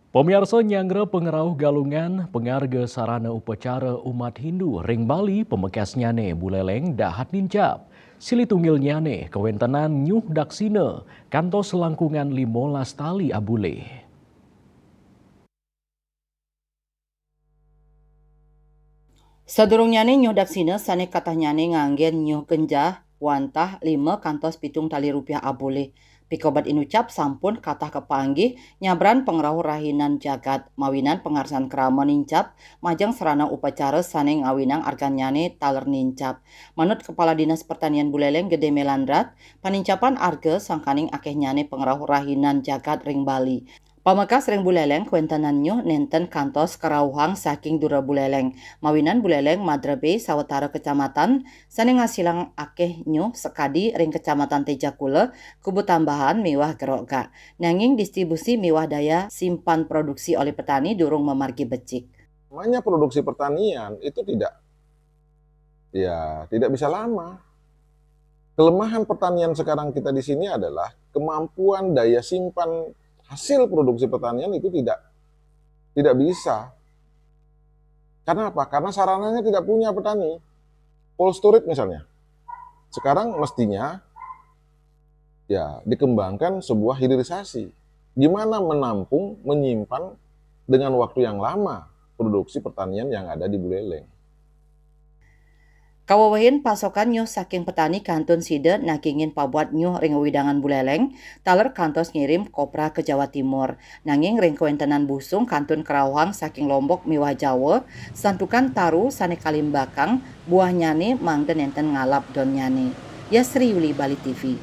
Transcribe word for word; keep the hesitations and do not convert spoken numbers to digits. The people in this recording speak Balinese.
Pamiarsa, nyanggra pangrauh galungan, pangarga sarana upacara umat Hindu ring Bali, pamekasnyane Buleleng dahat nincap. Silih tunggilnyane kawentenan nyuh daksina kantos langkungan limolas tali abulih. Sadurungnyane nyuh daksina sane katahnyane nganggen nyuh genjah wantah lima kantos pitung tali rupiah abulih. Pikobet inucap sampun katah kapanggih nyabran pangrauh rahinan jagat, mawinan pangarsan krama nincap majeng sarana upacara sane ngawinang argannyane taler nincap. Manut Kepala Dinas Pertanian Buleleng Gede Melandrat, panincapan arga sangkaning akehnyane pangrauh rahinan jagat ring Bali. Pamekas ring Buleleng kawentenan nyuh nenten kantos karauhang saking dura Buleleng, mawinan Buleleng madrebe sawatara kecamatan sane ngasilang akeh nyuh sakadi ring Kecamatan Tejakula, Kubu Tambahan miwah Gerogak. Nanging distribusi miwah daya simpan produksi oleh petani durung mamargi becik. Namanya produksi pertanian itu tidak, ya, tidak bisa lama. Kelemahan pertanian sekarang kita di sini adalah kemampuan daya simpan hasil produksi pertanian itu tidak tidak bisa. Karena apa? Karena sarananya tidak punya petani. Cold storage misalnya. Sekarang mestinya, ya, dikembangkan sebuah hilirisasi. Gimana menampung, menyimpan dengan waktu yang lama produksi pertanian yang ada di Buleleng. Kawewehin pasokan nyuh saking petani kantun sida nagingin pabuat nyuh ring wewidangan Buleleng, taler kantos ngirim kopra ka Jawa Timur. Nanging ring kawentenan busung kantun karauhang saking Lombok miwah Jawa, santukan taru sane kalimbakang, buahnyane mangda nenten ngalap donnyane. Yasri Yuli, Bali T V.